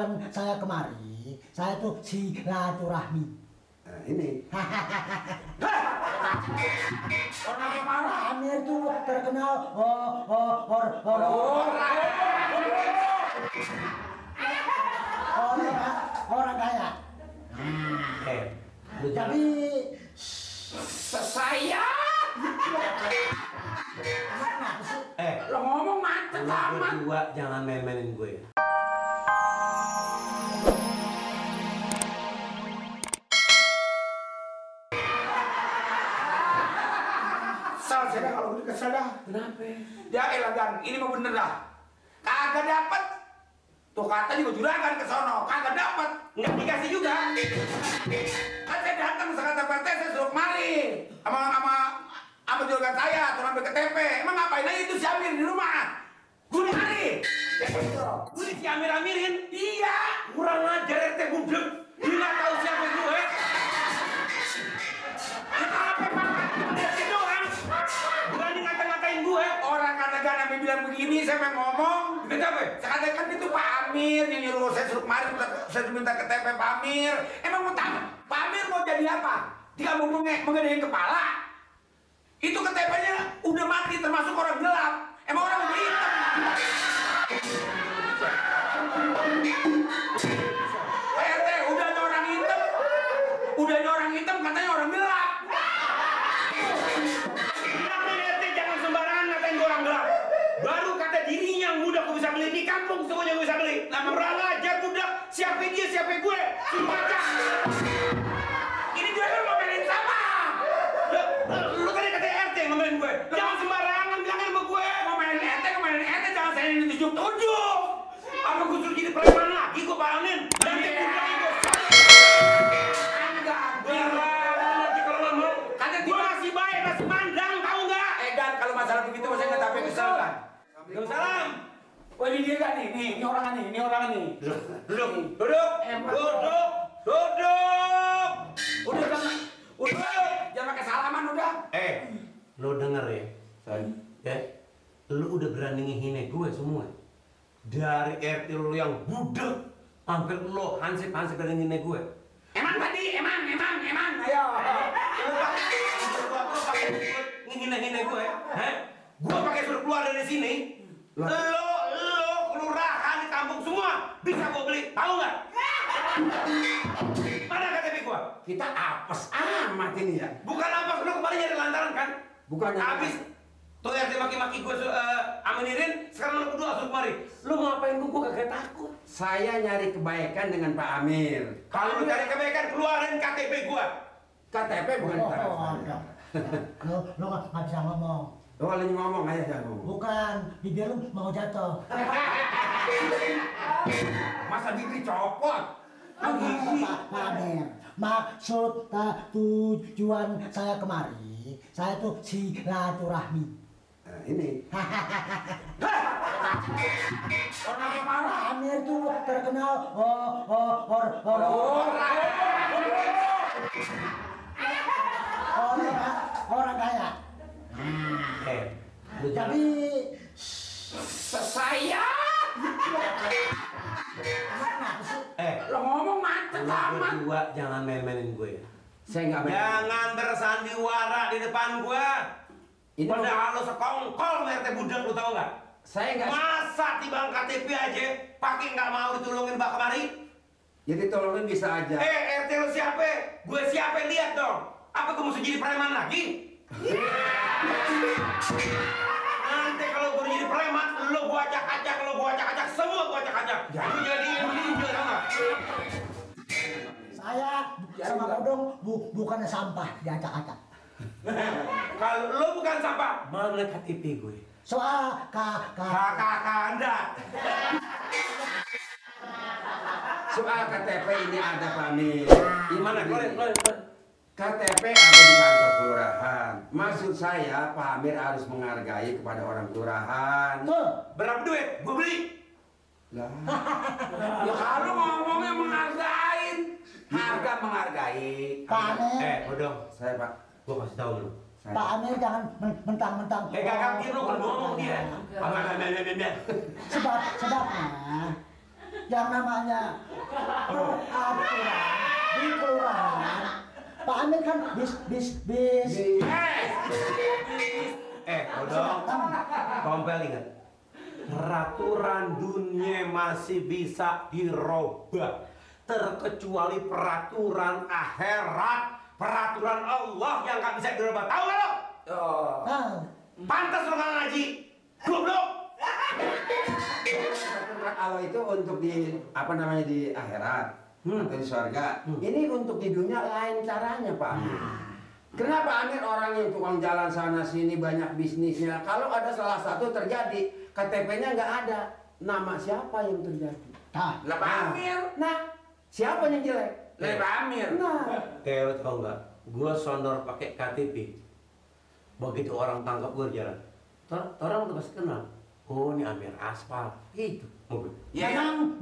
Saya kemari, saya tuh silaturahmi. Nah, ini. Orang Pak Amir itu terkenal orang kaya. Jadi saya lo ngomong macet amat. Berdua jangan main-mainin gue. Saya dah kalau udah kesal dah. Kenapa? Ya elah Dan, ini mah bener dah. Kagak dapet. Tuh kata juga juragan ke sono, kagak dapet. Nggak dikasih juga. Kan saya datang sekata PT, saya suruh kemari. Sama juragan saya, suruh ambil KTP. Emang ngapain aja itu si Amir di rumah? Gue kemari. Gue si Amir-Amirin? Iya. Kurang ajar RT budek. Dia nggak tahu siapa gue. Gue orang katakan sampai bilang begini, saya mau ngomong kenapa? Saya katakan itu Pak Amir yang nyuruh saya suruh kemarin, saya minta KTP Pak Amir. Emang mau tahu Pak Amir mau jadi apa? Dia mau menggedein kepala. Itu KTP-nya udah mati termasuk orang gelap. Emang orang udah hitam. Pak RT udah ada orang hitam, katanya orang gelap. Baru kata dirinya yang muda gue bisa beli di kampung, semuanya gue bisa beli. Nama kurang ajar budak, siapa dia, siapa gue, suruh baca. Ini juga kan ngomelin sama. Lu tadi kata RT ngomelin gue. Jangan sembarangan bilangin sama gue. Ngomelin RT, jangan saya ditunjuk-tunjuk. Apa gue suruh jadi preman lagi gue balanin. Nanti budak itu. Enggak, nanti kalau ngomong. Kata gue masih baik, masih mandang, tahu nggak? Dan kalau masalah begitu saya nggak tapi kesel kan. Waalaikumsalam. Wah ini dia kan nih, ini orang nih. Duduk. Udah, jangan pakai salaman udah. Lo denger ya, ya, lo udah berani ngehina gue semua. Dari RT lo yang budek, hampir lo hansip dari ngehina gue. Emang. Ayo. Ngehina gue, hah? Gue pakai suruh keluar dari sini. Lo kelurahan di kampung semua bisa gue beli, tahu nggak? Mana KTP gue? Kita apes amat ini ya. Bukan apes, lo kemarin nyari lantaran kan? Bukan habis tuh RT maki-maki gue amenirin, sekarang lo berdua suruh kemari. Lo ngapain gue kagak takut? Saya nyari kebaikan dengan Pak Amir. Kalau lo cari kebaikan, keluarin KTP gue. KTP bukan Lo nggak bisa ngomong. Lo lagi ngomong aja jago. Bukan, bibir lu mau jatuh. Masa bibir copot? Pak Amir, maksud tujuan saya kemari, saya tuh silaturahmi. Nah, ini. Orang Pak Amir itu terkenal orang kaya. Jadi saya lo ngomong macet amat. Berdua jangan main-mainin gue. Saya nggak jangan bersandiwara di depan gue. Ini padahal lo sekongkol RT budak, lo tau nggak? Saya nggak. Masa tibang KTP aja pakai nggak mau ditolongin Mbak kemari? Jadi tolongin bisa aja. RT lo siapa? Gue siapa? Lihat dong. Apa gue mesti jadi preman lagi? Nanti kalau gue jadi preman, lo gue acak-acak, semua gue acak-acak. Lu jadi ninja sama. saya sama Bodong bukannya sampah diacak-acak. Kalau lo bukan sampah, Mana KTP gue? Soal kakak Anda. Soal KTP ini ada Pak Amir. Gimana? Keluarin. KTP ada di kantor kelurahan. Maksud saya Pak Amir harus menghargai kepada orang kelurahan. Berapa duit? Gue beli. Lah. Ya kalau ngomongnya menghargain. Harga menghargai. Pak Amir. Bodong, saya Pak. Gue kasih tahu lu. Pak Amir jangan mentang-mentang. Gak dulu kalau ngomong dia. Sebabnya yang namanya peraturan di kelurahan. Pak Amir kan bis. Kodong, kompel ingat. Peraturan dunia masih bisa dirubah, terkecuali peraturan akhirat, peraturan Allah yang nggak bisa dirubah. Tahu nggak lo? Pantas lo nggak ngaji, goblok. Allah itu untuk di di akhirat atau di surga. Ini untuk di dunia lain caranya, Pak Amir. Kenapa Amir orang yang tukang jalan sana sini banyak bisnisnya? Kalau ada salah satu terjadi, KTP-nya nggak ada, nama siapa yang terjadi? Lah Pak Amir. Nah, siapa yang jelek? Lah Pak Amir. Nah, Lo tau nggak? Gua sondor pakai KTP. Begitu orang tangkap gue jalan, orang udah pasti kenal. Oh, ini Amir Aspal. Itu mobil.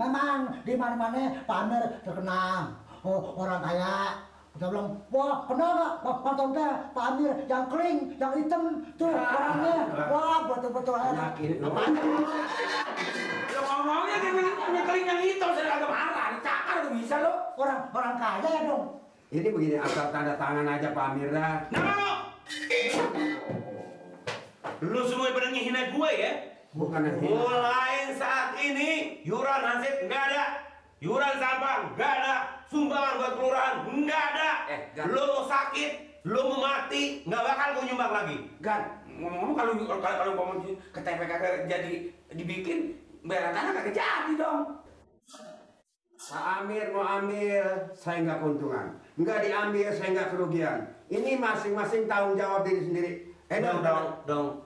Memang di mana-mana Pak Amir terkenal. Oh, orang kaya. Kita bilang, wah kenal nggak Pak Tonta, Pak Amir yang kering, yang hitam tuh orangnya. Wah betul-betul yakin. Lo ngomongnya dia keling yang hitam, saya agak marah. Cakar tuh bisa lo. orang kaya ya dong. ini begini, asal tanda tangan aja Pak Amir dah. Lu semua pada ngehina gue ya? Bukan yang hina. Mulai saat ini, yuran hansip nggak ada. Yuran sampah nggak ada. Sumbangan buat kelurahan nggak ada. Lo mau sakit, lo mau mati, nggak bakal gue nyumbang lagi. Gan, ngomong-ngomong kalau ngomong KTP kagak jadi dibikin, bayaran tanah kagak jadi dong. Pak Amir mau ambil, saya nggak keuntungan. Nggak diambil, saya nggak kerugian. Ini masing-masing tanggung jawab diri sendiri. Dong.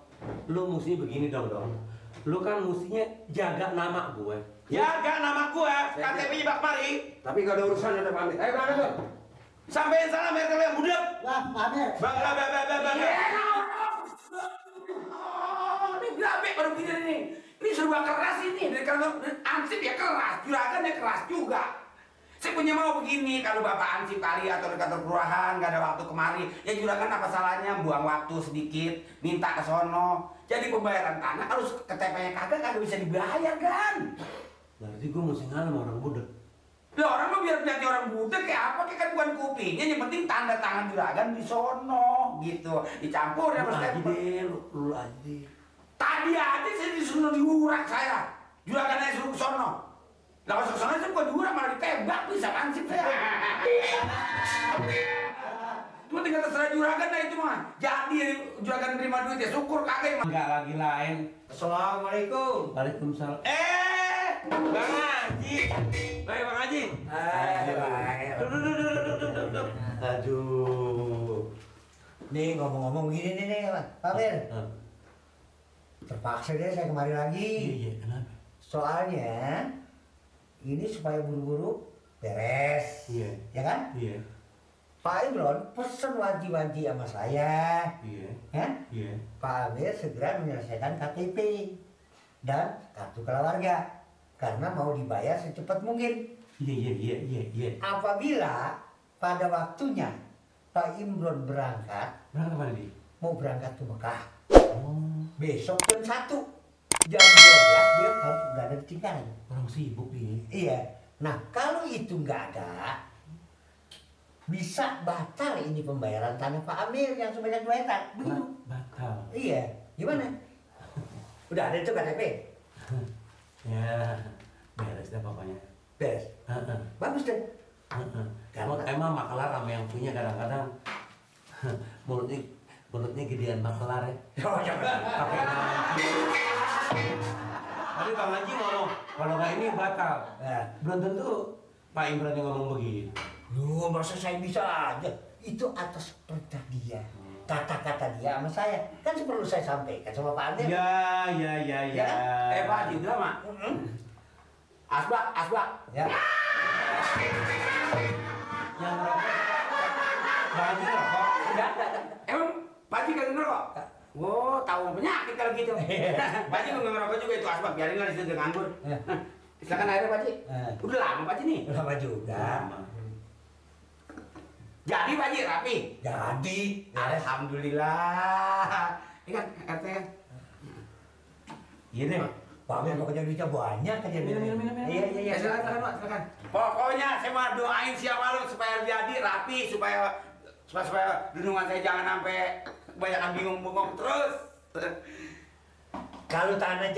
Lu mesti begini dong. Lu kan mestinya jaga nama gue. Jaga nama gue, KTP-nya bak mari. Tapi nggak ada urusan ada Pak Amir. Ayo berangkat tuh. Sampein salam RT yang budak. Lah Pak Amir. Ini berabe baru begini nih. Ini serba keras ini. Dari kalau ansip ya keras, juragan ya keras juga. Saya punya mau begini, kalau Bapak ansip kali atau di kantor kelurahan nggak ada waktu kemari, ya juragan apa salahnya buang waktu sedikit, minta ke sono. Jadi pembayaran tanah kalau KTP-nya kagak bisa dibayar kan? Berarti gue mesti ngalah sama orang budak. Lah orang mah biar jadi orang budak kayak apa, kayak kan bukan kupingnya, yang penting tanda tangan juragan di sono gitu, dicampur ya Lu Mas aja Stephen. deh, lu aja deh. Tadi aja saya disuruh diurak saya, juragan aja suruh ke sono. Lah masuk ke sono saya bukan diurak malah ditembak, bisa ansip saya. Cuma tinggal terserah juragan lah itu mah. Jadi juragan terima duit ya syukur kagak. Enggak lagi lain. Assalamualaikum. Waalaikumsalam. Bang Haji. Baik Bang Haji. Duduk. Aduh. Nih ngomong-ngomong gini nih Pak Amir. Terpaksa deh saya kemari lagi. Iya, kenapa? Soalnya ini supaya buru-buru beres. Iya. Ya kan? Iya. Pak Imron pesen wanti-wanti sama saya. Iya. Ya? Iya. Pak Amir segera menyelesaikan KTP dan kartu keluarga karena mau dibayar secepat mungkin. Iya. Apabila pada waktunya Pak Imron berangkat, Berangkat mana dia? mau berangkat ke Mekah, Oh, besok jam 1, jam 12 dia harus berada di Cengkareng. orang sibuk dia. Iya. Nah kalau itu nggak ada, bisa batal ini pembayaran tanah Pak Amir yang sebanyak 2 hektar. Begitu. Batal. Iya. Gimana? Udah ada itu KTP? Ya, beres deh pokoknya. Beres. Bagus deh. Emang makelar sama yang punya kadang-kadang mulutnya gedean makelar ya. Oh, jangan. Pakai ngaji. Tapi Bang Haji ngomong, kalau nggak ini batal. Nah, Belum tentu Pak Imran yang ngomong begitu. lu masa saya bisa aja? Itu atas perintah dia. Kata-kata dia sama saya. Kan perlu saya sampaikan sama Pak Amir. Ya. Pak Haji drama. Asbak. Ya. Yang ngerokok. Bang Haji ngerokok. Enggak. Emang Pak Haji kagak ngerokok? Oh, tahu penyakit kalau gitu. Pak Haji nggak ngerokok juga itu asbak, biarin lah di situ nganggur. Silakan airnya Pak Haji. Udah lama Pak Haji nih. Lama juga. Jadi Pak Haji rapi. Jadi. Alhamdulillah. Ini kan RT kan. Iya deh. Pak Amir mau kerja duitnya banyak kerja Minum. Iya, silakan Pak, silakan. Pokoknya saya mau doain siang malam supaya jadi rapi, supaya dunungan saya jangan sampai kebanyakan bingung-bingung terus. Kalau tanah